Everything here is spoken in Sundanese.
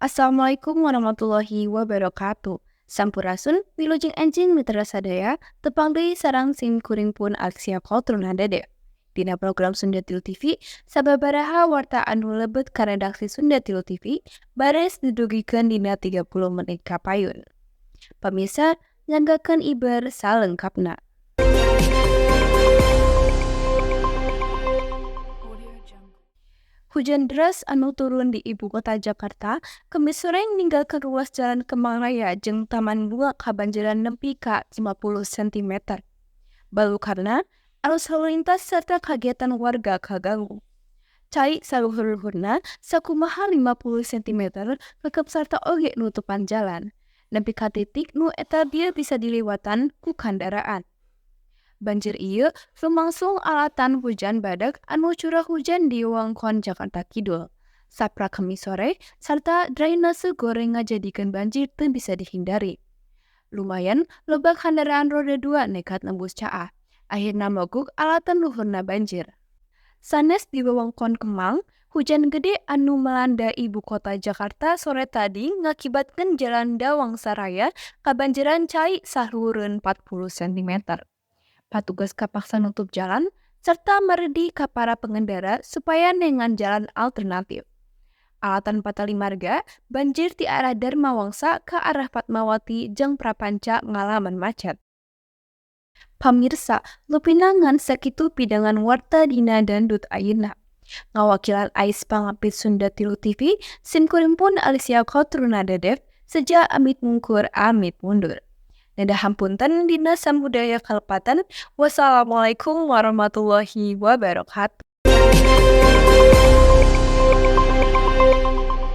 Assalamualaikum warahmatullahi wabarakatuh. Sampurasun, wilujeng enjing mitra sadaya, tepang deui sareng sim kuring pun Alexia Kotruna Dede. Dina program Sunda Tilu TV, sababaraha warta anu lebet ka redaksi Sunda Tilu TV, baris didugikeun dina 30 menit kapayun. Pamirsa, nyanggakeun iber salengkapna. Hujan deras anu turun di ibu kota Jakarta, Kemis sore ninggalkeun ruas jalan Kemang Raya jeung Taman Bunga kabanjiran nepi ka 50 cm. Balukarna, arus lalu lintas serta kagiatan warga kaganggu. Cai saluhur-luhurna sakumaha 50 cm kekep sarta oge nutupan jalan. Nepi ka titik nu eta bieu bisa diliwatan ku kandaraan. Banjir ieu lumangsung alatan hujan badak anu curah hujan di wewengkon Jakarta Kidul. Saprak Kemis sore, sarta drainase goreng ngajadikeun banjir teu bisa dihindari. Lumayan loba kandaraan roda dua nekat nembus caah, akhirna mogok alatan luhurna banjir. Sanes di wewengkon Kemang, hujan gede anu melanda ibu kota Jakarta sore tadi ngakibatkeun Jalan Dawangsa Raya kabanjiran cai saluhureun 40 cm. Patugas kapaksa nutup jalan serta meredi ka para pengendara supaya nengan jalan alternatif. Alatan patali marga, banjir ti arah Dharmawangsa ke arah Fatmawati jeung Prapanca ngalaman macet. Pamirsa, lupina ngan sakitu pidangan warta dina dandut ayeuna. Ngawakilan Ais Pangapit Sunda Tilu TV, sim kuring pun Alicia Kotruna Dedef, seja amit mungkur amit mundur. Neda hampunten dina sambudaya kalepatan. Wassalamualaikum warahmatullahi wabarakatuh.